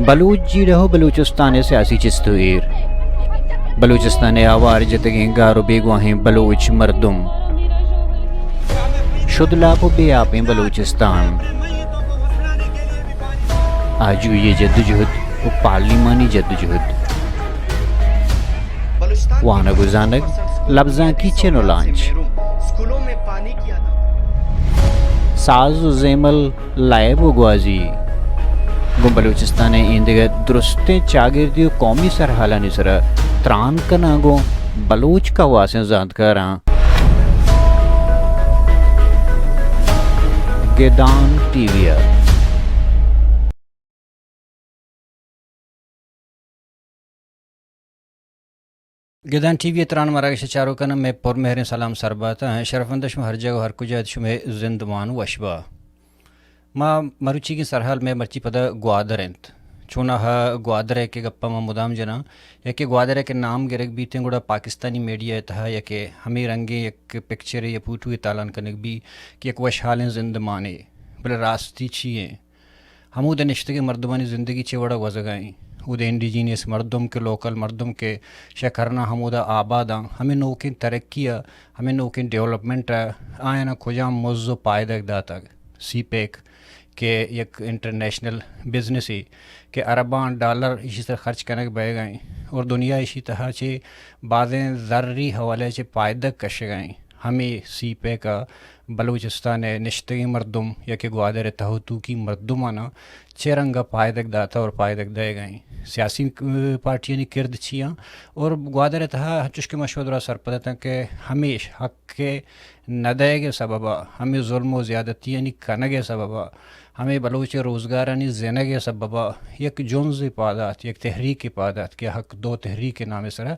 بلوچ جیڑہ و بلوچستان ء سیاسی چست و ایر، بلوچستان ء آوار جتگیں گار و بیگواہیں بلوچ مردم، شد لاپ و بے آپیں بلوچستان، آجوئی جدوجہد و پارلیمانی جدوجہد، وانگ و زانگ، لبزانکی چن و لانچ، ساز و زیمل، لائب و گوازی گوں بلوچستان ء ایندگہ درستیں چاگردی و قومی سرحالانی سرا تران کناں گوں بلوچ کواسیں زانتکاراں۔ گدان ٹی وی ء۔ گدان ٹی وی ء تران مراگش ء چاروکاں مئے پر مہریں سلام سر بات ء۔ شرفمند شما ہر جاگہ و ہر کجا ات، شمئے زندمان وش با۔ ما مروچیگیں سرحال مئے مرچی پدا گوادر انت۔ چوناہا گوادر ء کہ گپا ما مدام جناں، یا کہ گوادر ء کہ نام گرگ بیتیں گڑا پاکستانی میڈیا ء تہا یا کہ ہمے رنگیں یک پکچرے یا پوٹوے تالان کنگ بی کہ یک وشحالیں زندمانے، بلے راستی چی ایں؟ ہمودا نشتگیں مردمانی زندگی چے وڑا گوزگا ایں؟ اود انڈیجینس مردم کہ لوکل مردم کہ شہ کرنا ہمودا آباداں، ہمے نوکیں ترقی ء، ہمے نوکیں ڈیولپمنٹ ء آیاناں کجام مز و پائدگ داتگ؟ سی پیک کہ یک انٹرنیشنل بزنسے کہ ارباں ڈالر ایشی سر خرچ کنگ بئیگا ایں اور دنیا ایشی تہا چہ بازیں زری حوالے چہ پائدگ کشگا ایں، ہمے سی پیک ء بلوچستان ء نشتگیں مردم یا کہ گوادر ء تہ و توکی مردماناں چہ رنگ ء پائدگ داتہ اور پائدگ دئیگ ء انت؟ سیاسی، اه، پارٹیانی کرد چی آں؟ اور گوادر ء تہا ہنچوش کہ ما شما درا سرپد اتاں کہ ہمیش حق ء نہ دئیگ ء سبب ء، ہمے ظلم و زیادتیانی کنگ ء سبب ء، ہمے بلوچ ء روزگارانی زنگ ء سبب ء یک جنزے پاد آت، یک تحریکے پاد آت کہ حق دو تحریک ء نام ء سرا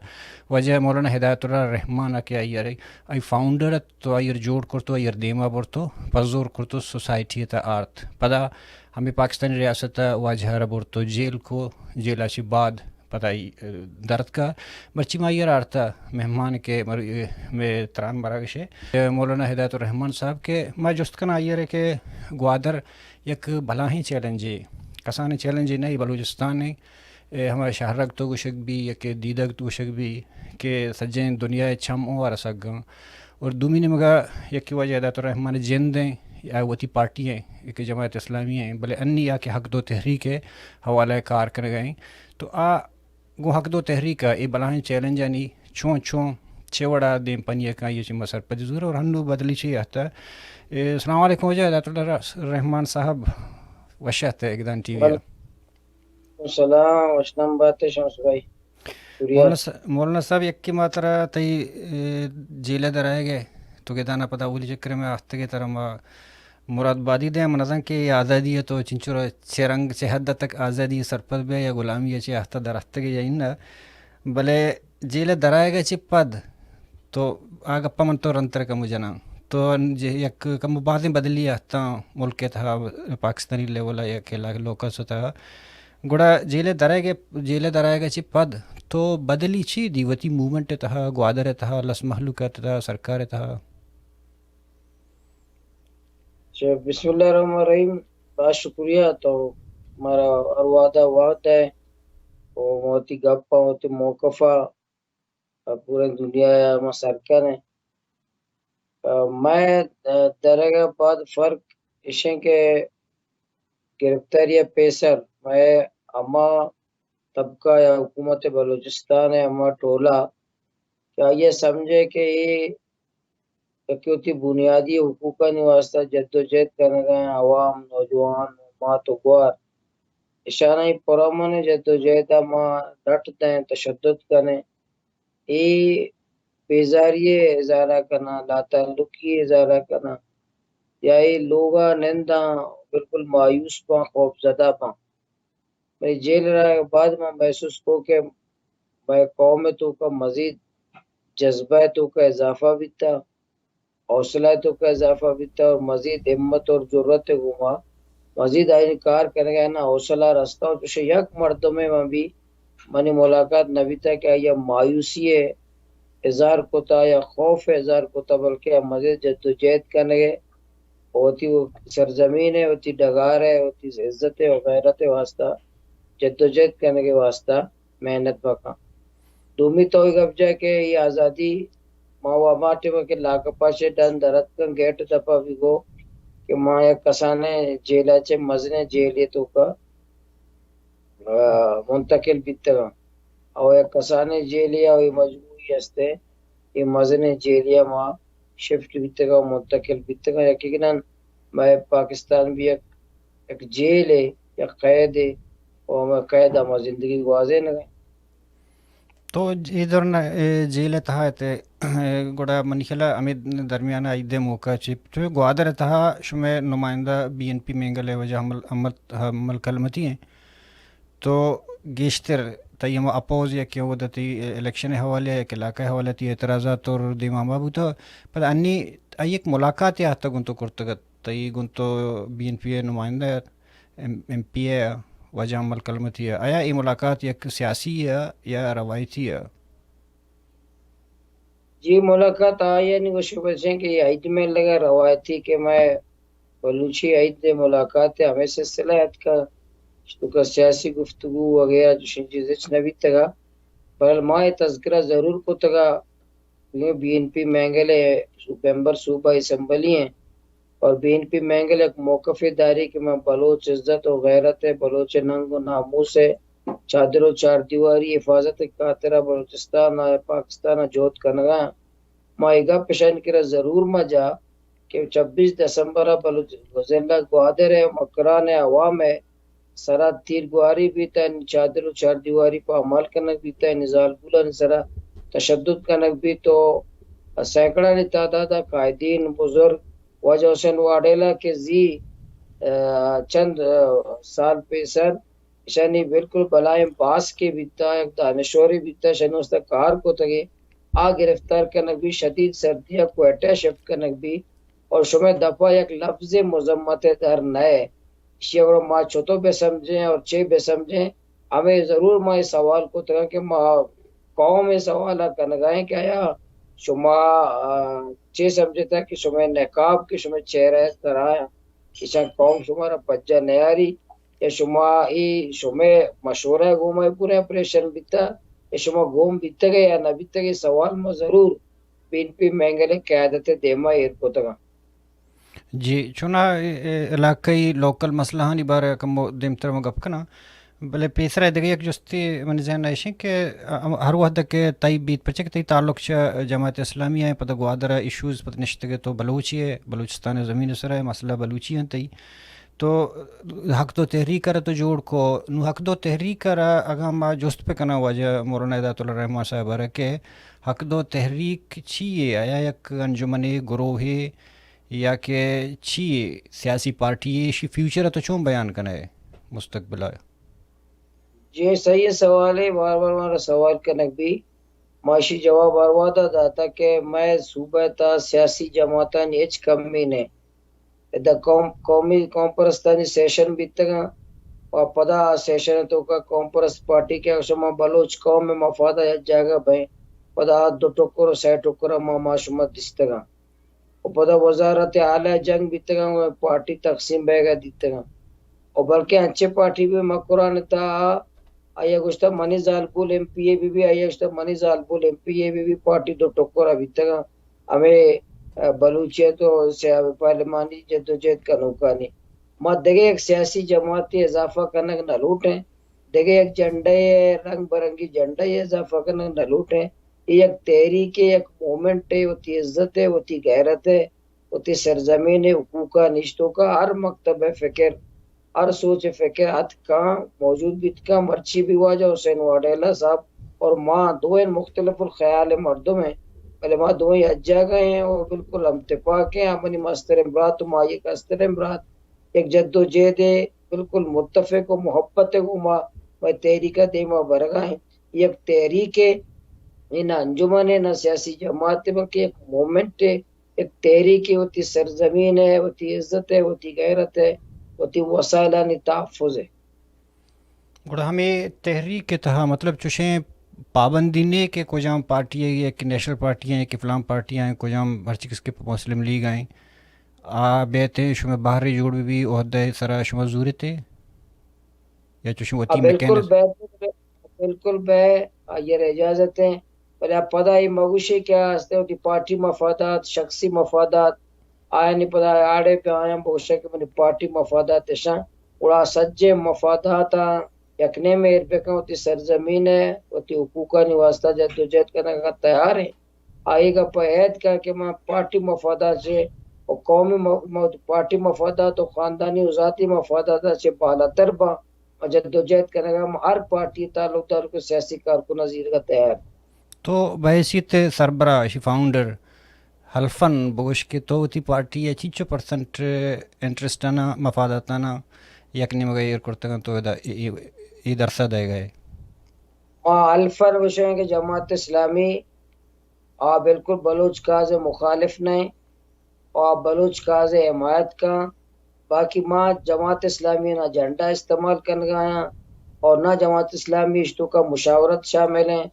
واجہ مولانا ہدایت اللہ رحمان ء کہ آئی ء آئی فاؤنڈر ات، تو آئی ء جوڑ کرت و آئی ء دیما برت و پزور کرت و سوسائٹی ء تہ آرت۔ پدا ہمے پاکستانی ریاست ء واجہ ء را برت و جیل کو، جیل ء چہ بعد پدا آئی، ء، درتکا۔ مرچی ما آئی ء را آرتا مہمان کہ مر-، مئے تران مراگش ء مولانا ہدایت الرحمان صاحب کہ ما جست کناں آئی ء را کہ گوادر یک بلاہیں چیلنجے، کسانیں چیلنجے نہ، اے بلوچستان ء اے ہما شہرگ تو گوشگ بی یا کہ دیدگ تو گوشگ بی کہ سجیں دنیا ء چم اوں رسگ اں۔ اور دومی نیمگا یکے واجہ ہدایت الرحمان جند ایں یا وتی پارٹی ایں، یک جماعت اسلامی ایں، بلے انی آ کہ حق دو تحریک ء حوالہ ء کار کنگ ء ایں، تو آ گوں حق دو تحریک ء اے بلاہیں چیلنجانی چون چون چے وڑا دیم پنی ء کائی ء چہ ما سرپدی زور اور ہنو بدلی چی آتا۔ اے، السلام علیکم واجہ ہدایت الرحمان صاحب، وش آتے گدان ٹی وی ء۔ سلام، وشنام بات ئے شمس بھائی۔ شکریہ۔ مولانا س-، مولانا صاحب، یکے ما ترا تئی، اے، جیل ء درآیگ ء تو گدان ء پدا اولی چکر ء مئے آہتگ ء ترا ما مراد بادی دیں۔ من نزان کہ اے آزادی ء تو چنچو چہ رنگ چہ حد تک آزادی ء سرپد بئے یا غلامی ء چہ آہتہ در آہتگ ئے یا اناں، بلے جیل ء درآیگ ء چہ پد تو آ گپاں من تو رندتر کمو جناں۔ تو ج-، یک کمو بازیں بدلی آتاں ملک ء تہا، پاکستانی لیول ء یا کہ لا-، لوکلز ء تہا۔ گڑا جیل ء درآیگ ء، جیل ء درآیگ ء چہ پد تو بدلی چی دی وتی موومنٹ ء تہا، گوادر ء تہا، لس مہلوک ء تہا، سرکار ء تہا؟ اچھا، بسم اللہ الرحمن الرحیم۔ باز شکریہ تو مارا ہر وہدا وہد دئے و وتی گپ ء وتی موقف ء پوریں دنیا ء ما سر کنیں۔ ء مئے درگ ء بعد فرق اشیں کہ گرفتاری ء پیسر مئے ہما طبقہ یا حکومت بلوچستان ء ہما ٹولہ کہ آئی ء سمجھے کہ اے یکے وتی بنیادی حقوقانی واستہ جدوجہد کنگ ء عوام، نوجوان، مات و گوار، اشانائی پرامن جدوجہد ء ما ڈٹ دیں، تشدد کنیں، اے بیزاری ء اظہار ء کناں، لاتعلقی ء اظہار ء کناں، یا اے لوگ ء ننداں، بالکل مایوس باں، خوف زدہ باں۔ بلے جیل ء رہگ ء بعد من محسوس کو کہ مئے قوم ء توکا مزید جذبہ ء توکا اضافہ بیتا، حوصلہ ء توکا اضافہ بیتا اور مزید ہمت اور جرات ء گوما مزید آئی کار کنگ ء نا حوصلہ رستا۔ اور چوشیں یک مردمے من بھی منی ملاقات نہ بیتا کہ آئی ء مایوسی ء اظہار کتا یا خوف ء اظہار کتا، بلکہ آ مزید جدوجہد کنگ ء وتی سرزمین ء، وتی ڈگار ء، وتی عزت ء و غیرت ء واسطہ جدوجہد کنگ ءِ واستہ محنت بکن۔ دومی تو اے گپ جا کہ اے آزادی ما و ہما ٹیم کہ لاکپا چہ ڈن در اتکن، گیٹ دپا بی گو کہ ما یک کسانیں جیل ءَ چہ مزنیں جیلے توکا، آ، منتقل بیتگاں۔ او یک کسانیں جیلے ءَ اے مجبوری ہستیں، اے مزنیں جیلے ءَ ما شفٹ بیتگاں، منتقل بیتگاں۔ یقیناً مئے پاکستان بھی یک، یک جیلے، یک قیدے، و ہمے قید ءَ ما زندگی گوازینگ ءَ۔ تو اے دوران، اے، جیل ءِ تہا ات ئے، گڑا منی خیال ءَ ہمے درمیان ءَ عید ءِ موقع چہ، چو گوادر ءِ تہا شمئے نمائندہ بی این پی مینگل ءِ واجہ امل، امل، امل کلمتی ایں۔ تو گیشتر تئی ہما اپوز یا کہ اود ءَ تئی الیکشن ءِ حوالے ءَ یا کہ علاقہ ءِ حوالے ءَ تئی اعتراضات اور دیما ہما بوتہ۔ پدا انی آئی یک ملاقاتے آ تہ گوں تو کرتگ ات، تئی گوں تو بی این پی ءِ نمائندہ ات، ایم، ایم پی اے ءَ واجہ امل کلمتی ءَ۔ آیا اے ملاقات یک سیاسی ءَ یا روایتی ءَ؟ جی، ملاقات آیانی گوشگ بچیں کہ اے عید ملگ ءَ روایتی کہ مئے بلوچی عید ءِ ملاقات ءِ ہمے سلسلہ ءَ اتکگ، چونکہ سیاسی گفتگو وغیرہ چشیں چیز ہچ نہ بیتگ ءَ، بہرحال ما اے تذکرہ ضرور کتگ ءَ، بی این پی مینگل ءِ ممبر صوبہ اسمبلی ایں اور بی این پی مینگل یک موقفے داری کہ من بلوچ عزت و غیرت ءِ، بلوچ ننگ و ناموس ءِ چادر و چاردیواری حفاظت ءِ خاطر ءَ بلوچستان ءَ پاکستان ءَ جہد کنگ ءَ آں۔ ما اے گپ اشانی کرا ضرور ما جا کہ چبیس دسمبر ءَ بلوچ، ضلع گوادر ءِ مکران ءِ عوام ءِ سرا تیرگواری بیت، آیانی چادر و چاردیواری پامال کنگ بیت، آیانی زالبولانی سرا تشدد کنگ بیت و سینکڑانی تعداد ءَ قائدین، بزرگ، واجہ حسین واڈیلا کہ زی، آ، چند، آ، سال پیسر اشانی بالکل بلائیں باسکے بیتا، یک دانشورے بیتا، اشانی واسطہ کار کتگے، آ گرفتار کنگ بی، شدید سردی ءَ کوئٹہ شفٹ کنگ بی، اور شمئے دپا یک لفظ مذمت ءِ در نئے۔ ایشی ءَ گڑا ما چتو بہ سمجھیں اور چے بہ سمجھیں؟ ہمے ضرور ما اے سوال کتگاں کہ ما قوم ءِ سوال ءَ کنگا ایں کہ آیا شما، آ، چے سمجھتا کہ شمئے نقاب کہ شمئے چہرہ ءِ سرا ایشاں قوم شمارا پجا نیاری، یا شما اے شمئے مشورہ ءَ گوما اے پوریں آپریشن بیتا، یا شما گوم بیتگے یا نہ بیتگے، سوال ما ضرور بی این پی مینگل ءِ قیادت ءِ دیما ایر کتگاں۔ جی، چونا اے، اے علاقائی لوکل مسئلہانی بارہ ءَ کمو دیمتر ما گپ کناں، بلے پیسرا دگہ یک جستے منی ذہن ءَ ایش انت کہ ہر وہد کہ تئی بیت، پرچہ کہ تئی تعلق چہ جماعت اسلامی ءَ، پدا گوادر ءَ ایشوز پدا نشتگ ئے، تو بلوچے ئے، بلوچستان ءِ زمین ءِ سرا ئے، مسئلہ بلوچی انت تئی۔ تو حق دو تحریک ءَ را تو جوڑ کو، نوں حق دو تحریک ءَ را اگاں ما جست بہ کناں واجہ مولانا ہدایت اللہ الرحمن صاحب ءَ را کہ حق دو تحریک چی یے؟ آیا یک انجمنے، گروہے یا کہ چی یے، سیاسی پارٹی یے؟ ایشی فیوچر ءَ تو چون بیان کنئے مستقبل ءَ؟ جی، صحیح سوالے، بار بار مارا سوال کنگ بی۔ ما ایشی جواب ہر وہدا داتا کہ مئے صوبہ ءِ تہا سیاسی جماعتانی ہچ کمی نہ۔ ادا قوم، قومی قوم پرستانی سیشن بیتگاں و پدا آ سیشن ءِ توکا قوم پرست پارٹی کہ شما بلوچ قوم ءِ مفاد ءَ یک جاگہ بئیں، پدا آ دو ٹکر و سئے ٹکر ءَ ما، ما شما دیستگاں۔ و پدا وزارت اعلی جنگ بیتگاں و پارٹی تقسیم بیگا دیتگاں۔ و بلکہ انچیں پارٹی بی مکران ءِ تہا آئی ءَ گوشتہ منی زالبول M P A Bibi, آئی ءَ گوشتہ منی زالبول M P A Bibi, party دو ٹکر ءَ بیتگاں۔ ہمے، آ، بلوچیت و سیا-، پارلیمانی جدوجہد کنوکانی۔ ما دگہ یک سیاسی جماعتے اضافہ کنگ نہ لوٹیں۔ دگہ یک جھنڈہ ءِ، رنگ برنگی جھنڈہ ءِ اضافہ کنگ نہ لوٹیں۔ اے یک تحریکے، یک موومنٹے، وتی عزت ءِ، وتی غیرت ءِ، وتی سرزمین ءِ حقوقانی توکا ہر مکتب ءِ فکر، ہر سوچ ءِ فکر اتکاں، موجود بیتکاں، مرچی بھی واجہ حسین واڈیلا صاحب اور ما دوئیں مختلف الخیال مردم ایں، بلے ما دوئیں یک جاگہ ایں اور بالکل ہم تپاک ایں۔ آ منی مستریں برات و ما یک استریں برات، یک جدوجہدے بالکل متفق و محبت ءِ گوما مئے تحریک ءَ دیما برگا ایں۔ یک تحریکے، اے نہ انجمنے، نہ سیاسی جماعتے، بلکہ یک موومنٹے، یک تحریکے، وتی سرزمین ءِ، وتی عزت ءِ، وتی غیرت ءِ، وتی وسائلانی تحفظ ءِ۔ گڑا ہمے تحریک ءِ تہا مطلب چوشیں پابندی نے کہ کجام پارٹی ءَ کہ نیشنل پارٹی ءَ کہ فلان پارٹی ءَ، کجام ہرچی کس کہ مسلم لیگ ءَ، آ بیت شمئے بہرے جوڑ بہ بی، عہدہ ءِ سرا شما زورت ئے؟ یا چوشیں وتی میکینزم؟ بالکل بے، بالکل بے، آئی ءَ را اجازت ایں، بلے آ پدا اے مہ گوشے کہ آ است وتی پارٹی مفادات، شخصی مفادات، آیانی پدا آڑے پہ آیاں بگوشاں کہ منی پارٹی مفادات اشاں، گڑا سجیں مفاداتاں یک نیمے ایر بکن، وتی سرزمین ءِ وتی حقوقانی واسطہ جدوجہد کنگ ءَ تیار ایں۔ آئی گپ ءَ عید کن کہ من پارٹی مفادات چہ و قومی م-، م-، پارٹی مفادات و خاندانی و ذاتی مفادات چہ بالاتر باں، من جدوجہد کنگ ءَ، من ہر پارٹی تعلقدار کو سیاسی کارکن ءَ زیرگ ءَ تیار۔ تو بحیثیت سربراہ، اشی فاؤنڈر، حلفاً بگوش کہ تو وتی پارٹی ءَ چنچو پرسنٹ انٹرسٹانا، مفاداتانا یک نیمگ ءَ ایر کرتگ انت، تو ادا اے، اے، اے درس ءَ دئیگ ءَ ئے؟ ما حلفاً گوشیں کہ جماعت اسلامی آ بالکل بلوچ کاز ءِ مخالف نہ ایں، آ بلوچ کاز ءِ حمایت کن، باقی ما جماعت اسلامی نا جھنڈا استعمال کنگ ءَ آں اور نہ جماعت اسلامی اش توکا مشاورت شامل ایں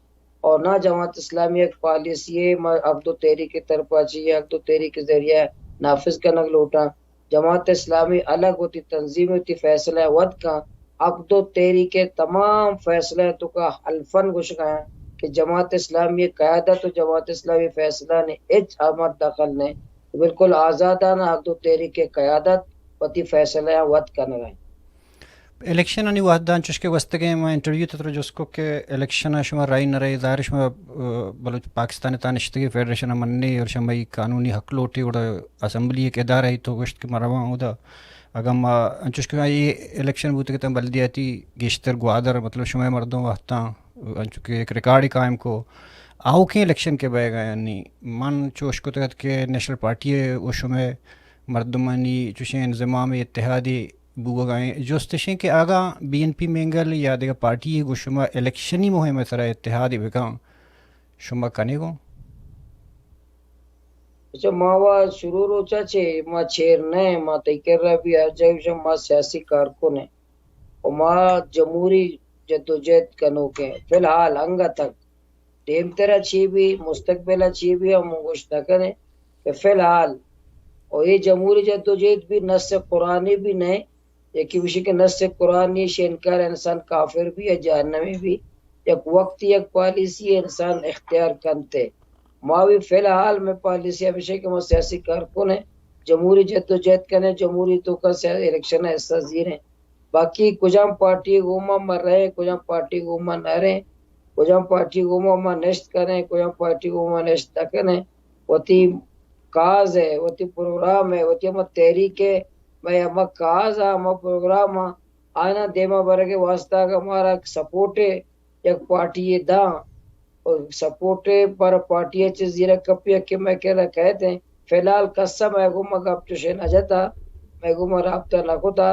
اور نہ جماعت اسلامی یک پالیسی ءَ ما حق دو تحریک ءِ طرفا چہ، حق دو تحریک ءِ ذریعہ نافذ کنگ لوٹاں۔ جماعت اسلامی الگ وتی تنظیم، وتی فیصلہ وت کن۔ حق دو تحریک ءِ تمام فیصلہ توکا حلفاً گوشگ ءَ آں کہ جماعت اسلامی ءِ قیادت و جماعت اسلامی ءِ فیصلہ نے ہچ ہمر دخل نہ، بالکل آزادانہ حق دو تحریک ءِ قیادت وتی فیصلہ وت کنگ ءَ۔ الیکشن آنی وھد ءَ انچوش کہ گوستگیں ما انٹرویو ءَ ترا جست کو کہ الیکشن ءَ شما رائے نہ رائے، ظاہر شما، آ، بلوچ پاکستان ءِ تہا نشتگیں، فیڈریشن ءَ منی اور شمئی قانونی حق لوٹی، گڑا اسمبلی یک ادارہ ای تو گوشت کہ ما رواں اودا۔ اگاں ما انچوش کہ اے الیکشن بوتگ اتاں بلدیاتی گیشتر گوادر، مطلب شمئے مردم وھداں انچو کہ یک ریکارڈے قائم کو، آؤکیں الیکشن کہ بئیگ ءَ یعنی من چوش کتگ ات کہ نیشنل پارٹی ءِ و شمئے مردمانی چوشیں انضمام اتحادے بوگ ءَ ایں۔ جست اش ایں کہ اگاں بی این پی مینگل یا دگہ پارٹی گوں شما الیکشنی مہم ءِ سرا اتحادے بکن، شما کنے گوں؟ اچھا، ما وا شروع روچا چہ ما چیر نہ ایں، ما تئی کرا بھی ہر جاہ گوشاں ما سیاسی کارکن ایں و ما جمہوری جدوجہد کنوک ایں۔ فی الحال انگت تک دیمترا چی بی، مستقبلا چی بی، ہم گوشت نہ کنیں کہ فی الحال و اے جمہوری جدوجہد بھی نص قرآنی بھی نہ ایں۔ یکی گوشی کہ نص قرآنی شہ انکار انسان کافر بھی یا جہنمی بھی، یک وقتی یک پالیسی انسان اختیار کنتے۔ ما بھی فی الحال مئے پالیسی ہمیش ایں کہ ما سیاسی کارکن ایں، جمہوری جدوجہد کنیں، جمہوری توکا سیا-، الیکشن ءَ حصہ زیریں۔ باقی کجام پارٹی گوما ما رہیں، کجام پارٹی گوما نہ رہیں، کجام پارٹی گوما ما نشت کنیں، کجام پارٹی گوما نشت نہ کنیں، وتی کاز ءِ، وتی پروگرام ءِ، وتی ہما تحریک ءِ، مئے ہما کاز ءَ، ہما پروگرام ءَ، آیاں دیما برگ ءِ واسطہ اگاں مارا سپورٹ ءِ یک پارٹی ءَ داں، و سپورٹ ءِ پر پارٹی ءَ چہ زیرگ کپی کہ مئے کرا کئیت ایں۔ فی الحال کس ءَ مئے گوما گپ چوشیں نہ جتا، مئے گوما رابطہ نہ کتا۔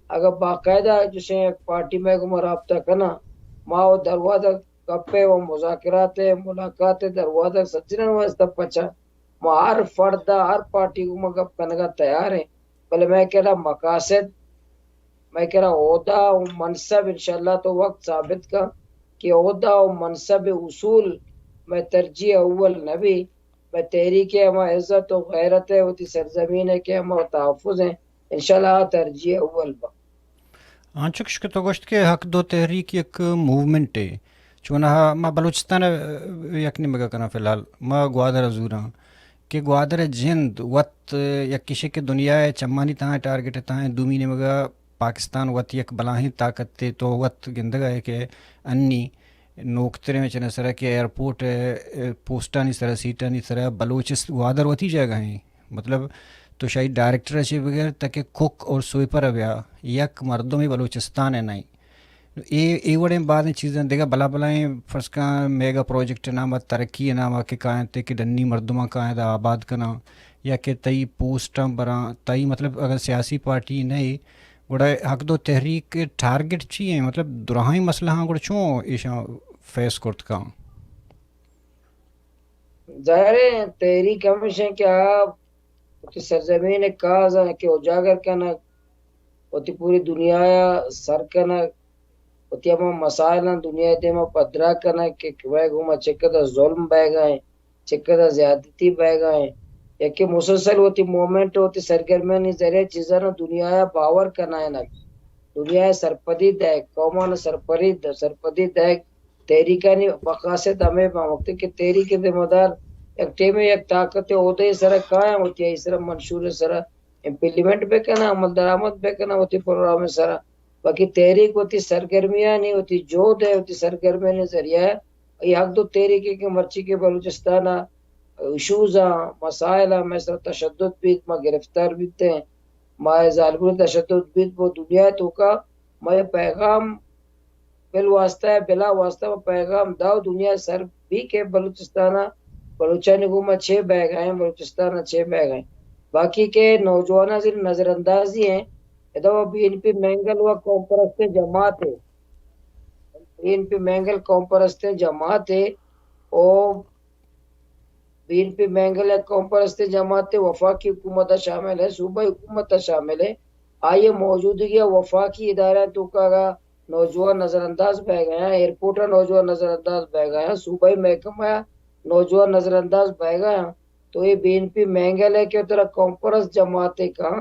اگاں باقاعدہ چوشیں یک پارٹی مئے گوما رابطہ کناں، ما و دروازگ گپ ءِ و مذاکرات ءِ، ملاقات ءِ دروازگ سجنان واسطہ پچ ایں۔ ما ہر فرد ءَ، ہر پارٹی گوما گپ کنگا تیار ایں، بلے مئے کرا مقاصد، مئے کرا عہدہ و منصب، انشاءاللہ تو وقت ثابت کن کہ عہدہ و منصب اصول مئے ترجیح اول نہ بی، مئے تحریک ءِ ہما عزت و غیرت ءِ، وتی سرزمین ءِ کہ ہما تحفظ ایں، انشاءاللہ آ ترجیح اول با۔ انچوش کہ تو گوشت کہ حق دو تحریک یک موومنٹے، چوناہا ما بلوچستان ءَ یک نیمگ ءَ کناں، فی الحال ما گوادر ءَ زوراں کہ گوادر ءِ جند وت یک کشے کہ دنیا ءِ چمانی تہا ٹارگٹ ءِ تہا، دومی نیمگ ءَ پاکستان وت یک بلاہیں طاقتے، تو وت گندگ ءَ ئے کہ انی نوکتریں چنیں سرا کہ ایئرپورٹ ءِ پوسٹانی سرا، سیٹانی سرا بلوچست-، گوادر وتی جاگہ ایں۔ مطلب تو شاہی ڈائریکٹر ءَ چہ بگر تاکہ کک اور سویپر ءَ بیا، یک مردمے بلوچستان ءَ نہ ایں۔ اے، اے وڑیں بازیں چیزاں دگہ بلا بلائیں، فرض کن میگا پروجیکٹ ءِ نام ءَ، ترقی ءِ نام ءَ کہ کاینت کہ ڈنی مردماں کاینت آباد کناں یا کہ تئی پوسٹاں براں، تئی مطلب اگر سیاسی پارٹی نہ ئے، گڑا حق دو تحریک ءِ ٹارگٹ چی ایں؟ مطلب دراہیں مسئلہ آں گڑا چون ایشاں فیس کرت کن؟ ظاہر ایں تحریک ہمیش ایں کہ آ وتی سرزمین ءِ کاز ءَ کہ اجاگر کنگ، وتی پوری دنیا ءَ سر کنگ، وتی ہما مسائلاں دنیا ءِ دیما پدراہ کنگ کہ مئے گوما چہ قدر ظلم بئیگا ایں، چہ قدر زیادتی بئیگا ایں، یکے مسلسل وتی موومنٹ، وتی سرگرمیانی ذریعہ چیزاں دنیا ءَ باور کنائینگ۔ دنیا ء سرپدی دئیگ، قوماں سرپدی، سرپدی دئیگ، تحریکانی مقاصد ہمے باں۔ وقتی کہ تحریک ء ذمہ دار یک ٹیمے یک طاقت ء عہدہ ء سرا کایاں، وتی آئی سرا منشور ء سرا امپلیمنٹ بہ کناں، عمل درآمد بہ کناں وتی پروگرام ء سرا، باقی تحریک وتی سرگرمیانی، وتی جہد ء وتی سرگرمیانی ذریعہ ء اے حق دو تحریک ء کہ مرچی کہ بلوچستان ء ایشوز آں، مسائل آں، مئے سرا تشدد بیت، ما گرفتار بیتیں، ما ظالمانی تشدد بیت، وہ دنیا ء توکا مئے پیغام بل واسطہ ء بلا واسطہ و پیغام داو دنیا سر بی کہ بلوچستان ء بلوچانی گوما چے بیگا ہیں، بلوچستان ء چے بیگا ہیں۔ باقی کہ نوجواناں زیر نظر اندازی ہیں، ادا وہ بی این پی مینگل و قوم پرستیں جماعت ہے، بی این پی مینگل قوم پرستیں جماعت ہے، او بی این پی مینگل یک قوم پرستیں جماعت ہے، وفاقی حکومت ء شامل ہے، صوبائی حکومت ء شامل ہے۔ آئی ء موجودگی ء وفاقی ادارہ توکا اگاں نوجوان نظر انداز بہ گیا، ایئرپورٹ ء نوجوان نظر انداز بہ گیا، صوبائی محکمہ ء نوجوان نظر انداز بہ گیا، تو اے بی این پی مینگل ہے کہ ترا قوم پرست جماعت ء کاں،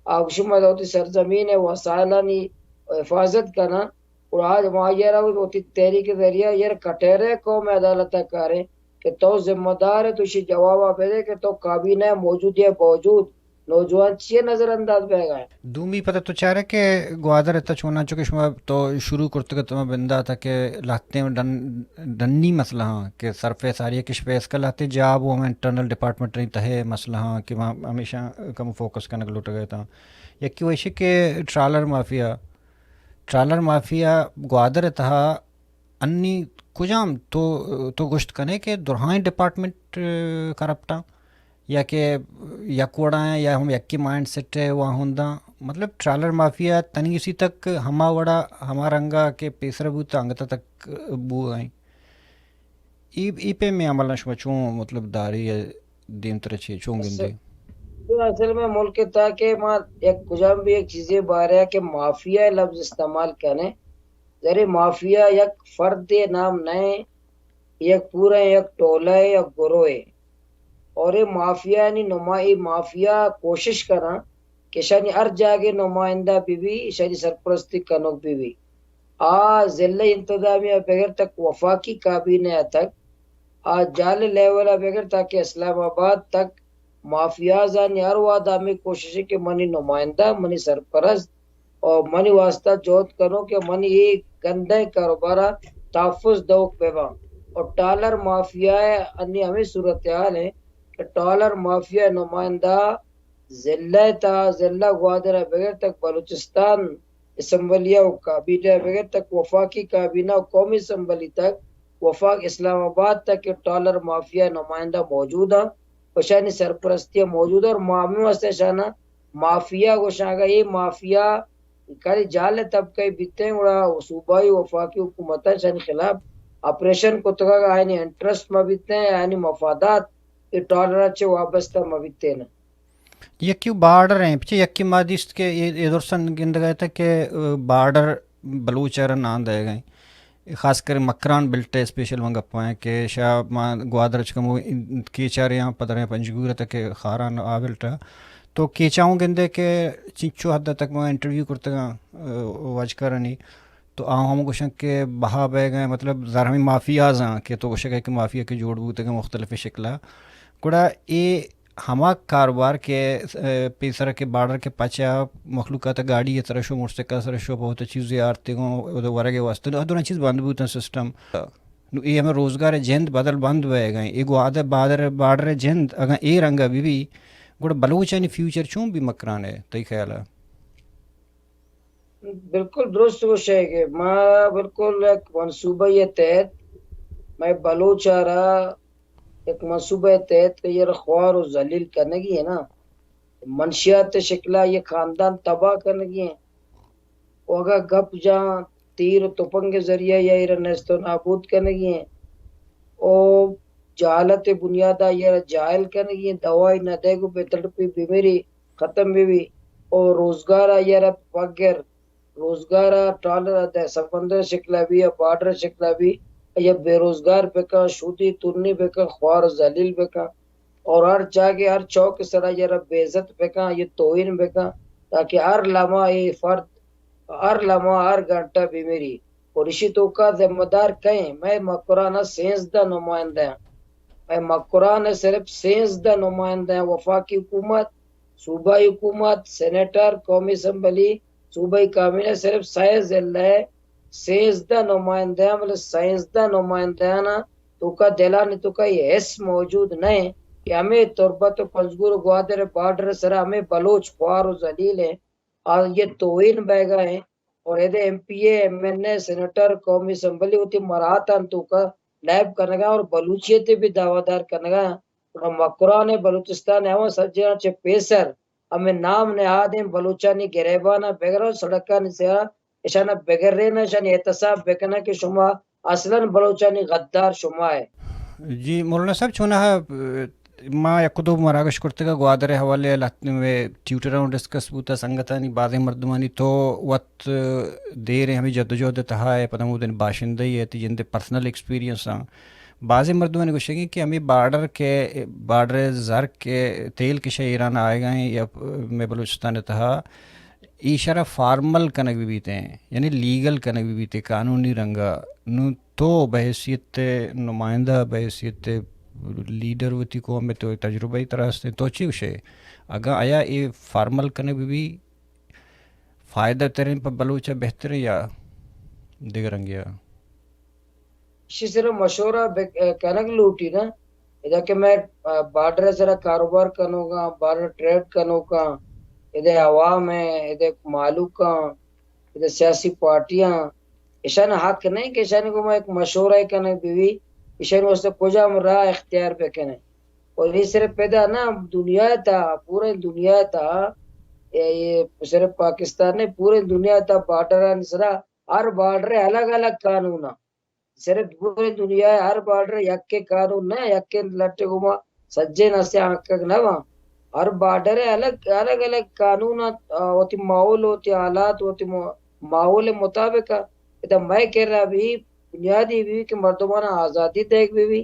آ گوشی ما وتی سرزمین ء وسائلانی حفاظت کناں، اور آج ما یرا وتی تحریک ذریعہ یر کٹہرے قوم عدالت کارے کہ تو ذمہ دار ہے، تو شی جواب بدے کہ تو کابینہ موجود ہے باوجود نوجوان چیئے نظر انداز بہ گئے۔ دومی پدا تو چارے کہ گوادر تا چونا چکہ شما تو شروع کرتگ تما بندات کہ لہتیں ڈن، ڈنی مسئلہ ہاں کہ سرفیس آریا کش فیس کا لہتے جاب و ہمیں انٹرنل ڈپارٹمنٹ رہی تہے مسئلہ ہاں کہ وہاں ہمیشہ کم فوکس کنگ لوٹ گئے تا۔ یکی ویشی کہ trailer mafia, trailer mafia Gwadar تہا انی کجام تو، تو گوشت کنے کہ درہائیں ڈپارٹمنٹ، اه، کرپٹاں یا کہ یک وڑا ہیں یا ہم یکی مائنڈ سیٹ ہے واہنداں؟ مطلب ٹرالر مافیا تنیگسی تک ہما وڑا ہما رنگا کہ پیسر بوتا انگتا تک بو ہیں۔ ای، ای پہ میں عمل شما چون مطلب داری ہے دیم تر چے چون گندے؟ اصل، اصل میں ملک تا کہ ما یک کجام بھی یک چیزے بارے کہ مافیا لفظ استعمال کنے، ذرے مافیا یک فرد نام نہ، یک پورا یک ٹولہ ہے، یک گروہ ہے۔ اور اے مافیا یعنی نما، اے مافیا کوشش کراں کہ شانی ہر جاگے نمائندہ بی بی، شانی سرپرستی کنوک بی بی۔ آ ضلع انتظامیہ بغیر تک وفاقی کابینہ تک، آ جال لیول بغیر تاکہ اسلام آباد تک مافیازانی ہر وہد ہمیں کوشش ہے کہ منی نمائندہ، منی سرپرست اور منی واسطہ جہد کنو کہ منی یہ گندہ کاروبارا تحفظ دوک بباں۔ اور ٹالر مافیا انی ہمیں صورتحال ہے کہ ٹالر مافیا نمائندہ ضلع تا، ضلع گوادر بغیر تک بلوچستان اسمبلی و کابینہ بغیر تک وفاقی کابینہ و قومی اسمبلی تک وفاق اسلام آباد تک کہ ٹالر مافیا نمائندہ موجود ہیں، اشانی سرپرستی موجود ہے اور معاملے واسطے شانہ مافیا گوشاں۔ اگاں اے مافیا کاری جال طبقہ بیتے ہیں، گڑا صوبائی وفاقی حکومت شانی خلاف آپریشن کتگا، آئینی انٹرسٹ ما بیتے ہیں، آئینی مفادات اے ٹالر چے وابستہ ما بیتے ہیں۔ یکی بارڈر ہیں، پچھے یکی ما دیست کہ اے، اے درسن گندگا تھا کہ، اه، بارڈر بلوچ ء را نان دئیگ ء انت۔ خاص کر مکران بیلٹ ء اسپیشل من گپ ء کہ شاہ ما گوادر چکم کیچ ء ریاں پدریں پنجگور ء تک خاران آ بیلٹ ء تو کیچ ء اوں گندے کہ چنچو حد تک ما انٹرویو کرتگاں، اه، واجکارانی تو آ ہم گوشن کہ بہا بئیگ ء مطلب زر ہمیں مافیاز آں کہ تو گوشگ ء کہ مافیا کہ جوڑ بوتگ مختلف شکل ء گڑا اے ہما کاروبار کہ، اه، پیسر کہ بارڈر کہ پچ ء مخلوقات گاڑی ء سر شو، موٹر سائیکل سر شو، بہت چیزے آرتے گوں، ورگ ء واسطہ۔ نو، دونوں چیز بند بوتن سسٹم۔ نو، اے ہمیں روزگار جند بدل بند بئیگ ء۔ اے گوادر بارڈر، بارڈر جند اگاں اے رنگ ء بی بی، گڑا بلوچانی فیوچر چون بی مکران ء، تئی خیال ء؟ بالکل درست گوشے کہ ما بالکل یک منصوبہ ء تحت، مئے بلوچ ء را یک منصوبہ ء تحت کہ یہ خوار و ذلیل کنگی ہے نا، منشیات شکلا یہ خاندان تباہ کنگی ہیں۔ و اگا گپ جاں تیر و تپنگ ذریعہ یا ایرا نیست و نابود کنگی ہیں۔ او جہالت بنیادا یہ جاہل کنگی ہیں، دوائی نہ دے گو بے تڑپی بمیری ختم بی بی۔ او روزگار آ یہ را بگر روزگار ء ٹالر ء دہ سمندر شکل ء بی یا بارڈر شکل ء بی یا بے روزگار بکن، شودی تنی بکن، خوار و ذلیل بکن اور ہر جاگہ ہر چوک سرا یرا بے عزت بکن، یہ توہین بکن تاکہ ہر لمحہ اے فرد ہر لمحہ، ہر گھنٹہ بمری۔ اور اشی توکا ذمہ دار کئے؟ مئے مکران ء سیزدہ نمائندہ ہیں۔ مئے مکران ء صرف سیزدہ نمائندہ ہیں، وفاقی حکومت، صوبائی حکومت، سینیٹر، قومی اسمبلی، صوبائی کابینہ، صرف سئے ضلع ء سیزدہ نمائندہ ہیں، بلے سیزدہ نمائندہ ہیں نا، توکا دلانی توکا یہ حس موجود نہ کہ ہمیں تربت و پنجگور و گوادر بارڈر سرا ہمیں بلوچ خوار و ذلیل ہیں، آ یہ توہین بیگا ہیں۔ اور ایدے ایم پی اے، ایم این اے، سینیٹر، قومی اسمبلی وتی مراعاتان توکا لائب کنگا اور بلوچیت بھی دعویٰ دار کنگا۔ اور مکران بلوچستان ہم سجنا چہ پیسر ہمیں نام نہادیں بلوچانی گریبانا بگرن، سڑکانی سرا اشانا بگرین، اشانی احتساب بکنن کہ شما اصلاً بلوچانی غدار شما ہے۔ جی مولانا صاحب، چوناہا، اه، ما یک دو مراگش کرتگا گوادر حوالے لہتیں ٹیوٹراں ڈسکس بوتا، سنگتانی، بازیں مردمانی تو وت دیر ہمیں جدوجہد تہا ہے، پدا مودن باشندہ ہی ہے، تی جند پرسنل ایکسپیرینس آں۔ بازیں مردمانی گوشگی کہ ہمیں بارڈر کے، بارڈر زر کے تیل کشے ایران آئے گئے یا میں بلوچستان تہا ایشرا فارمل کنگ بہ بیت ایں، یعنی لیگل کنگ بہ بیت ایں قانونی رنگا۔ نوں تو بحیثیت نمائندہ، بحیثیت لیڈر وتی قوم ءِ، تو تجربہ ءِ ترا است ایں، تو چی گوشے؟ اگاں آیا اے فارمل کنگ بہ بی، فائدہ تریں پہ بلوچ ءَ بہتریں یا دگہ رنگے ءَ؟ ایشی سرا مشورہ بک-، کنگ لوٹی نا۔ ادا کہ مئے، آ، بارڈر ءِ سرا کاروبار کنوکاں، بارڈر ٹریڈ کنوکاں، ادے عوام ایں، ادے مالوکاں، ادے سیاسی پارٹیاں، ایشان حق نہ ایں کہ ایشانی گوما یک مشورہ کنگ بہ بی، ایشانی واسطہ کجام راہ اختیار بکنیں۔ اور اے صرف پیدا نہ، دنیا تا، پورے دنیا تا، اے، اے صرف پاکستان نہ، پورے دنیا تا بارڈرانی سرا ہر بارڈر ءِ الگ الگ قانون ایں۔ صرف پورے دنیا ءِ ہر بارڈر ءِ یکیں قانون نہ، یکیں لٹ ءِ گوما سجیں نسے آنکگ نہ باں۔ ہر بارڈر ءِ الگ، الگ الگ قانون ایں، آ، وتی ماحول، وتی حالات، وتی مو-، ماحول ءِ مطابق ایں۔ ادا مئے کرا بی بنیادی بی کہ مردمانا آزادی دیگ بہ بی،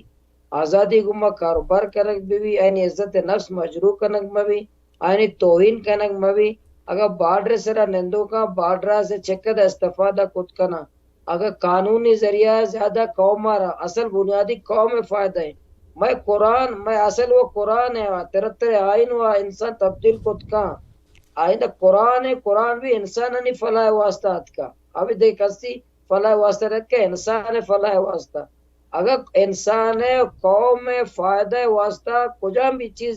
آزادی گوما کاروبار کنگ بہ بی، آیانی عزت نفس مجروح کنگ مہ بی، آیانی توہین کنگ مہ بی۔ اگاں بارڈر ءِ سرا نندوکاں، بارڈر ءَ سے چقدر استفادہ کت کناں، اگاں قانونی ذریعہ زیادہ قوم ءَ را، اصل بنیادی قوم ءِ فائدہ ایں۔ مئے قرآن، مئے اصل و قرآن ایں، ترتر آئین و انسان تبدیل کت کن۔ آئین قرآن ایں، قرآن بی انسانانی فلاح ءِ واسطہ اتکا۔ ابی دگہ کسی فلاح ءِ واسطہ نہ اتکا، انسان ءِ فلاح ءِ واسطہ۔ اگاں انسان ءِ قوم ءِ فائدہ ءِ واسطہ کجام بی چیز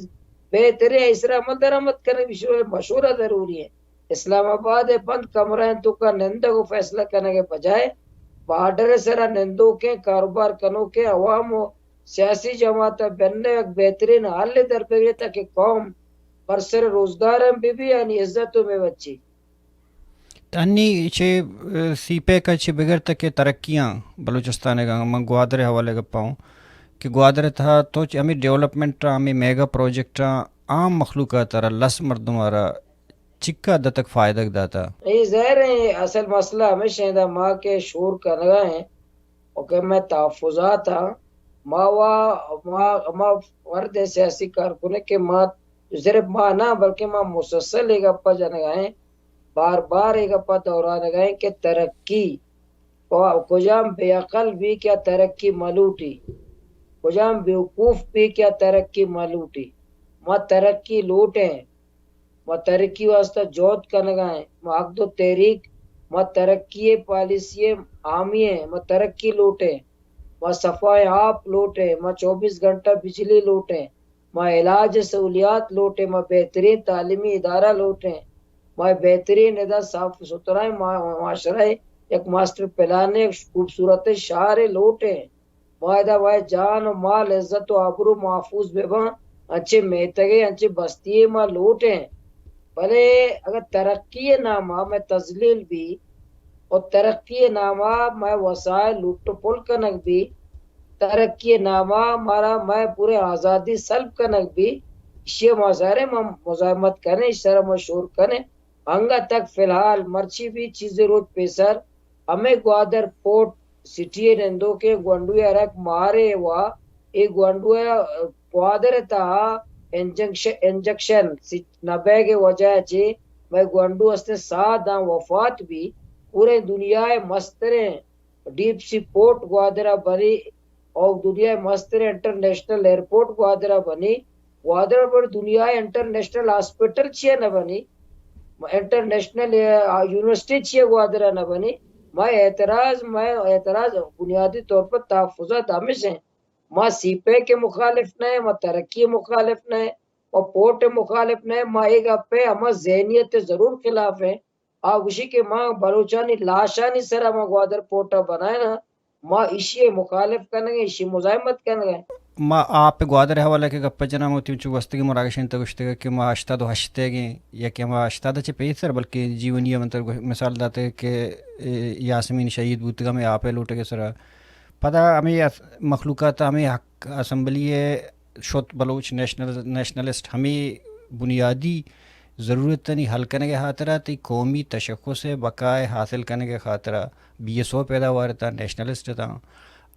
بہتریں، ایشرا عمل درآمد کنگ بی، ایشرا مشورہ ضروری ایں۔ اسلام آباد ءِ بند کمرہ ءِ توکا نندگ و فیصلہ کنگ ءِ بجائے بارڈر ءِ سرا نندوکیں، کاروبار کنوکیں عوام و سیاسی جماعت ءَ بننے یک بہترین حل در بگیتاں کہ قوم برسر روزگار ہم بہ بی، آیانی عزت ہم بہ بچی۔ تنی چہ، سی پیک ءَ چہ بگر تک ترقیاں بلوچستان ءَ، من گوادر ءِ حوالے ءَ گپاں کہ گوادر ءِ تہا تو چہ ہمے ڈیولپمنٹ ءَ، ہمے میگا پروجیکٹ ءَ عام مخلوق ءَ ترا، لس مردم ءَ را چکا حد تک فائدہ داتا؟ اے ظاہر ایں، اصل مسئلہ ہمیش ایں، ادا ما کہ شور کنگا ایں، و کہ مئے تحفظات آں، ما وا، ما، ما فرد سیاسی کارکن کہ ما صرف ما نہ، بلکہ ما مسلسل اے گپا جنگا ایں، بار بار اے گپا دورانگا ایں کہ ترقی، و کجام بے عقل بی کہ آ ترقی مہ لوٹی، کجام بیوقوف بی کہ آ ترقی مہ لوٹی۔ ما ترقی لوٹیں، ما ترقی واسطہ جہد کنگا ایں، ما حق دو تحریک، ما ترقی پالیسی حامی ایں، ما ترقی لوٹیں، ما صفائیں آپ لوٹیں، ما چوبیس گھنٹہ بجلی لوٹیں، ما علاج سہولیات لوٹیں، ما بہترین تعلیمی ادارہ لوٹیں، ما بہترین ادا صاف ستھرائیں ما-، معاشرہ، یک ماسٹر پلان، یک خوبصورت شہر لوٹیں۔ ما ادا وای جان و مال، عزت و آبرو محفوظ بہ باں، انچیں میتگے، انچیں بستیے ما لوٹیں۔ بلے اگر ترقی ناما مئے تذلیل بی، و ترقی ناما مئے وسائل لٹ و پل کنگ بی، ترقی ناما مارا مئے پورے آزادی سلب کنگ بی، ایشی ما ظاہر ایں ما مزاحمت کنیں، ایشی سرا ما شور کنیں۔ انگت تک فی الحال مرچی بی چیزے روچ پیسر ہمے گوادر پورٹ سٹی ءِ نندوکیں گونڈوے ءَ را یک مارے وا، اے گونڈو ءَ گوادر ءِ تہا انجکش-، انجکشن سی-، نہ بیگ ءِ وجہ ءَ چہ مئے گونڈو ہستیں ساہ داں وفات بی، پوریں دنیا ءِ مستریں ڈیپ سی پورٹ گوادر ءَ بنی، او دنیا ءِ مستریں انٹرنیشنل ایئرپورٹ گوادر ءَ بنی، گوادر ءَ بنی، دنیا ءِ انٹرنیشنل ہاسپٹل چیا نہ بنی، انٹرنیشنل، آ، یونیورسٹی چیا گوادر ءَ نہ بنی؟ مئے اعتراض، مئے اعتراض بنیادی طور پر تحفظات ہمیش ہیں۔ ما سی پیک ءِ مخالف نہ ہیں، ما ترقی ءِ مخالف نہ ہیں، ما پورٹ ءِ مخالف نہ ہیں، ما اے گپ ءَ ہما ذہنیت ءِ ضرور خلاف ہیں۔ آ گوشی کہ ما بلوچانی لاشانی سرا ما گوادر پورٹ ءَ بنائیناں، ما ایشی ءِ مخالف کنگ ءَ، ایشی ءِ مزاحمت کنگ ءَ۔ ما آپ ءِ گوادر ءِ حوالہ کہ گپ ءَ جناں، وتی چو گوستگیں مراگشانی تہ گوشتگ کہ ما ہشتاد ءُ ہشت ءَ گیں، یا کہ ما ہشتاد ءَ چہ پیسر، بلکہ جیونی ءَ من ترا گو-، مثال داتگ کہ، اے، یاسمین شہید بوتگ ہمے آپ ءِ لوٹگ ءِ سرا۔ پدا ہمے اس-، مخلوقات ہمے حق اسمبلی ءَ شت، بلوچ نیشنل، نیشنلسٹ ہمے بنیادی ضرورتانی حل کنگ ءِ خاطرا، تئی قومی تشخص ءِ بقا ءِ حاصل کنگ ءِ خاطرا، بی ایس او پیداوار اتاں، نیشنلسٹ اتاں،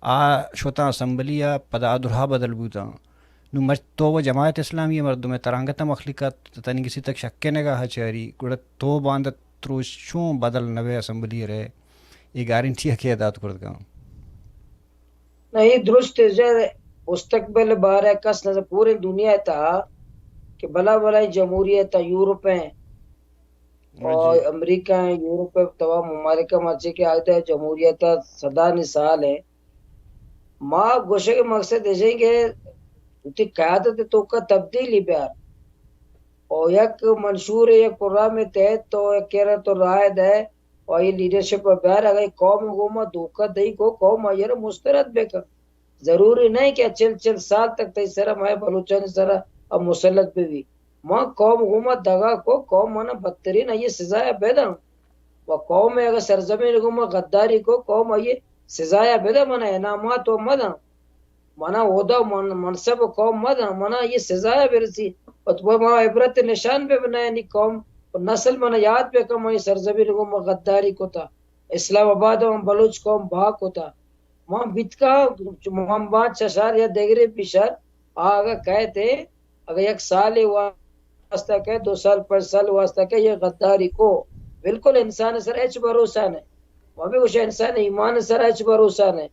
آ شتاں اسمبلی ءَ، پدا آ درہا بدل بوتاں۔ نوں مرچ تو و جماعت اسلامی ءِ مردم ئے، ترا انگت ءَ مخلوقات تنیگسی تک شک ءِ نگاہ ءَ چاری، گڑا تو باندات روچ چون بدل نہ بئے، اسمبلی ءَ رئے، اے گارنٹی ءَ کئے دات کرت کنت؟ نہ، اے درست ہے، زر مستقبل ءِ بارہ ءَ کس نہ زانت۔ پوریں دنیا ءِ تہا کہ بلا بلائیں جمہوریت ءَ، یورپ ءَ، جی۔ اور امریکہ ءَ، یورپ ءِ تمام ممالک ءَ، مرچی کہ آ دہ جمہوریت ءَ صدانی سال ہیں۔ ما گوشگ ءِ مقصد ایش ہیں کہ وتی قیادت ءِ توکا تبدیلی بیار۔ اور یک منشور، یک پروگرام ءِ تحت تو یک کرا تو رائے دے، و آئی لیڈرشپ ءَ بیار، اگاں اے قوم ءَ گوما دھوکہ دئی کو، قوم آئی ءَ را مسترد بہ کن۔ ضروری نہ کہ چل چل سال تک تئی سرا، مئے بلوچانی سرا ءَ مسلط بہ بی۔ ما قوم ءَ گوما دغا کو، قوم منا بدترین آئی ءِ سزا ءَ بداں۔ و قوم ءَ اگاں سرزمین ءَ گوما غداری کو، قوم آئی ءِ سزا ءَ بداں، منا انعامات و مداں۔ منا عہدہ و من-، منصب قوم مداں، منا یہ سزا ءَ برسی۔ و تو ما عبرت نشان بہ بنائیں، نی قوم و نسل منا یاد بہ کن، ما یہ سرزمین ءَ گوما غداری کتا، اسلام آباد ءَ ما بلوچ قوم بہا کتا۔ ما بیتکا، ما، ما چشار یا دگرے پیشار، آ اگہ کئیت، اگہ یک سالے واسطہ کئے، دو سال، پنچ سال واسطہ کئے، یہ غداری کو، بالکل انسان ءِ سر ہچ بھروسہ نہ۔ ما بھی گوشاں انسان ءِ ایمان ءِ سر ہچ بھروسہ نہ۔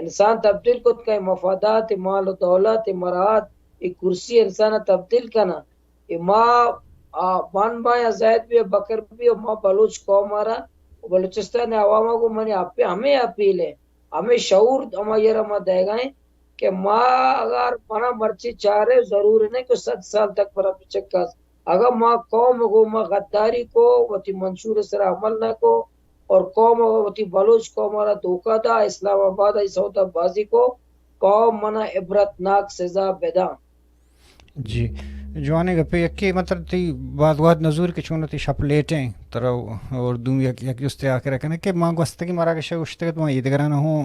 انسان تبدیل کت کن، مفادات، مال و دولت، مراعات، اے کرسی انسان ءَ تبدیل کناں۔ اے ما، آ، بان بان یا زید بی، بکر بی، ما بلوچ قوم ءَ را، بلوچستان ءِ عوام ءَ گوں منی اپی-، ہمے اپیل ہے، ہمے شعور ہمائی ءَ را ما دئیگا ہیں کہ ما اگر منا مرچی چارے، ضروری نہیں کہ صد سال تک منا بچکاس، اگاں ما قوم ءَ گوما غداری کو، وتی منشور ءِ سرا عمل نہ کو، اور قوم ءَ وتی بلوچ قوم ءَ را دھوکہ دا، اسلام آباد ءَ سودا بازی کو، قوم منا عبرتناک سزا بداں۔ جی، جوانیں گپے۔ یکے مطلب تئی باز وہد نزور کہ چون تئی شپ لیٹ ہیں، ترا اور دومی یک، یک جستے آخر کنه کہ ما گوستگی مراگش گوشتگت، ما ایدگران ہوں،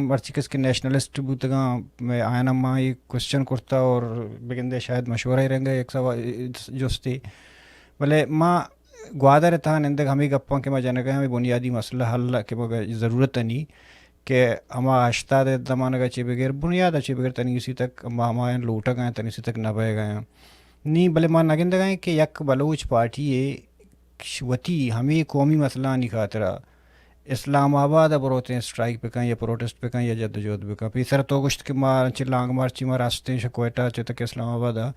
مرچی کس کہ نیشنلسٹ بوتگاں، میں آیانا ما یہ کوشچن کرتا اور بگندے شاید مشورہ رنگا یک سوا-، جستے۔ بلے ما گوادر ءِ تہا نندگ ہمے گپاں کہ ما جنگ ءَ، ہمے بنیادی مسئلہ حل کہ مگہ ضرورت نی کہ ہما ہشتاد ءِ زمانگ ءَ چہ بگر، بنیاد ءَ چہ بگر تنیگسی تک ما ہمایاں لوٹگ ءَ، تنیگسی تک نہ بئیگ ءَ۔ نی بلے ما نہ گندگ ءَ کہ یک بلوچ پارٹی ءِ وتی ہمے قومی مسئلہانی خاطر ءَ اسلام آباد ءَ بروتیں اسٹرائیک بکن یا پروٹسٹ بکن یا جدوجہد بکن۔ پیسر تو گوشت کہ ما چہ لانگ مارچی ما راستیں شہ کوئٹہ چہ تک اسلام آباد ءَ،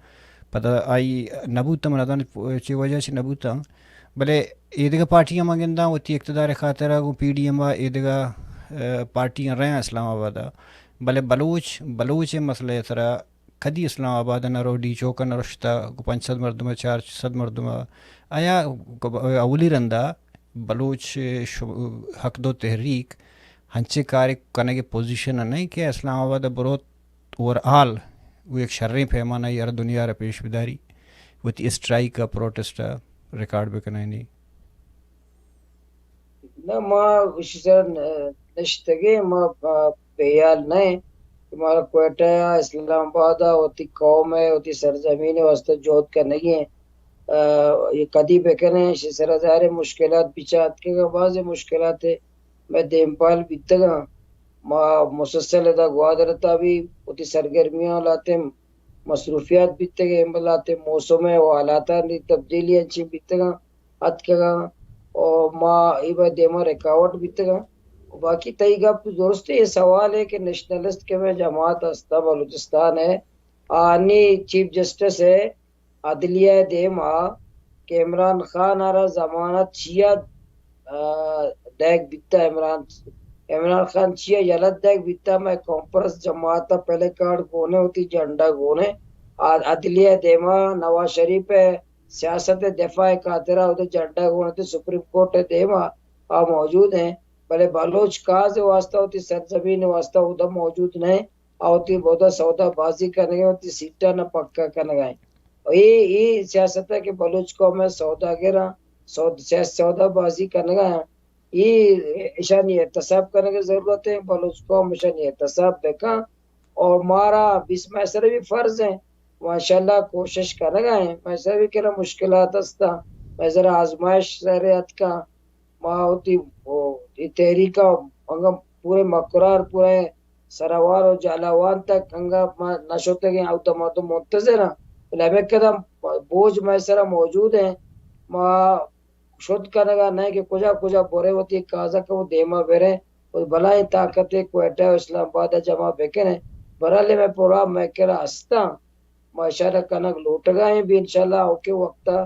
پدا آئی نہ بوتاں، من نزاناں چے وجہ چہ نہ بوتاں، بلے ایدگہ پارٹیاں ما گنداں وتی اقتدار ءِ خاطر ءَ گوں پی ڈی ایم ءَ ایدگہ، ءَ، پارٹیاں رہاں اسلام آباد ءَ، بلے بلوچ، بلوچ ءِ مسئلہ ءِ سرا کدی اسلام آباد ءَ نہ رو، ڈی چوک ءَ نہ رشتہ، گوں پنچ سد مردم ءَ، چار سد مردم ءَ۔ آیا اولی رندا بلوچ ش-، حق دو تحریک ہنچیں کارے کنگ ءِ پوزیشن ءَ نہ ایں کہ اسلام آباد ءَ بروت اوور آل، او یک شریں پیمانہ ءَ ہر دنیا ءَ را پیش بداری، وتی اسٹرائیک ءَ، پروٹسٹ ءَ ریکارڈ بکنائینی۔ نہ، ما گوشی سر ن-، نشتگیں، ما، آ، بے حیال نہ ایں کہ مارا کوئٹہ ءَ، اسلام آباد ءَ وتی قوم ءِ، وتی سرزمین ءِ واستہ جہد کنگی ایں۔ آ، یہ کدی بکنیں، اشی سرا ظاہر ہے مشکلات پیچھا اتکگاں، بازیں مشکلات مئے دیمپال بیتگاں۔ ما مسلسل ادا گوادر ءِ تہا بھی وتی سرگرمیاں لہتیں مصروفیات بیتگیں، لہتیں موسم ءِ و حالاتانی تبدیلی انچیں بیتگاں۔ اتکگاں و ما اے باید دیما رکاوٹ بیتگاں۔ و باقی تئی گپ درستے، اے سوال ہے کہ نیشنلسٹ کہ میں جماعت ہستا بلوچستان ہے، آنی چیف جسٹس ہے عدلیہ دیما کہ عمران خان آرا ضمانت چیا، آ، دیگ بیتا۔ عمران، عمران خان چیا یلہ دیگ بیتا؟ میں کانفرنس جماعت پلے کارڈ گونے، ہوتی جھنڈا گونے، آ، عدلیہ دیما نواز شریف ہے سیاست دفاع خاطرا اودا جھنڈا گون تے سپریم کورٹ ء دیما آ موجود ہیں، بلے بلوچ کاز واسطہ وتی سرزمین واسطہ اودا موجود نہیں، آ وتی بودا سودا بازی کنگے، وتی سیٹا نہ پکا کنگا ہیں۔ اے، اے سیاست ہے کہ بلوچ قوم ہے سوداگر ہیں، سود-، سیاست سودا بازی کنگا ہیں۔ اے ایشانی احتساب کنگ ضرورت ہے، بلوچ قوم ایشانی احتساب بکن اور مارا بیس مئے سر بھی فرض ہیں، ما انشاءاللہ کوشش کنگا ہیں۔ مئے سر بھی کنا مشکلات ہستا، مئے ذرا آزمائش سر اتکا، ما ہوتی او، اے تحریک انگا پورے مکران، پورے سراوان و جالاوان تک انگا ما نشتگیں، او تو مردم منتظر ہیں، بلے ہمیں قدم بوجھ مئے سرا موجود ہیں۔ ما شد کنگا نہ کہ کجا کجا برے وتی کازا کہ وہ دیما برے، و بلائیں طاقت کوئٹہ و اسلام آباد جمع بکنے۔ برحال میں پورا میں کرا ہستاں، ما اشارہ کنگ لوٹگا ہیں بھی انشاءاللہ اوکے وقتا،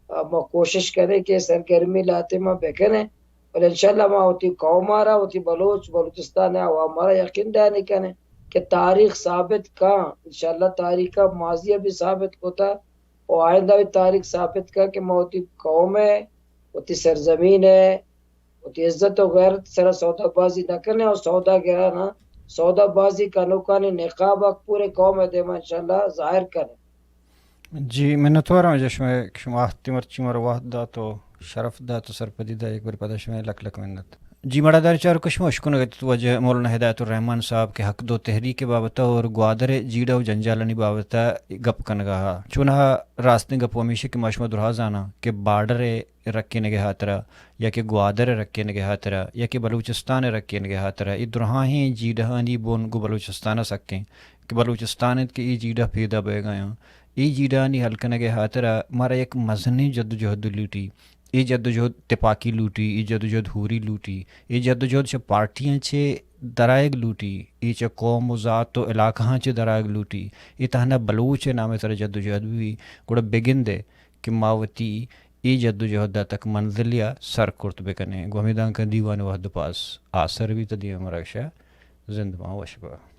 آ، ما کوشش کریں کہ سرگرمی لاتے ما بکنے، بلے انشاءاللہ ما وتی قوم آرا، وتی بلوچ، بلوچستان عوام آرا یقین دہانی کنے کہ تاریخ ثابت کا، انشاءاللہ تاریخ کا ماضی بھی ثابت ہوتا، و آئندہ بھی تاریخ ثابت کا کہ ما وتی قوم ہے، وتی سرزمین ہے، وتی عزت و غیرت سرا سودا بازی نہ کنے اور سودا گرانا، سودا بازی کنوکانی نقاب اک پورے قوم ہے دیما انشاءاللہ ظاہر کنے۔ جی، منتوار ہوں جشم کہ شما ہستی مرچی مر وقت دات و شرف دات و سرپدی دا، ایک بار پدا شما لک لک منت۔ جی مڑا دار چار کشم اشکنگ ات واجہ مولانا ہدایت الرحمن صاحب کہ حق دو تحریک بابت اور گوادر جیڑا و جنجالانی بابت گپ کنگا ہا۔ چونہا راستیں گپ ہمیشہ کہ ما شما درہا زاناں کہ بارڈر رکینگ ء ہاترا یا کہ گوادر ء رکینگ ء ہاترا یا کہ بلوچستان ء رکینگ ء ہاترا، اے درہاہیں جیڑہانی بن گوں بلوچستان ء سکیں کہ بلوچستان انت کہ اے جیڑہ پیدا بئیگ ء آں۔ اے جیڑہانی حل کنگ ء ہاترا مارا یک مزنیں جدوجہد لوٹی۔ اے جدوجہد تپاکی لوٹی، اے جدوجہد ہوری لوٹی، اے جدوجہد چہ پارٹیاں چہ درآیگ لوٹی، اے چہ قوم و ذات و علاقہاں چہ درآیگ لوٹی۔ اے تہنا بلوچ ء نام ء سرا جدوجہد بہ بی، گڑا بگندئے کہ ما وتی اے جدوجہد ء تک منزلے ء سر کرت بہ کنیں۔ گوں ہمے دانکہ دیوان ء وہد ء پاس آسر بیت، دیوان مراگش ء زند مان وش بہ۔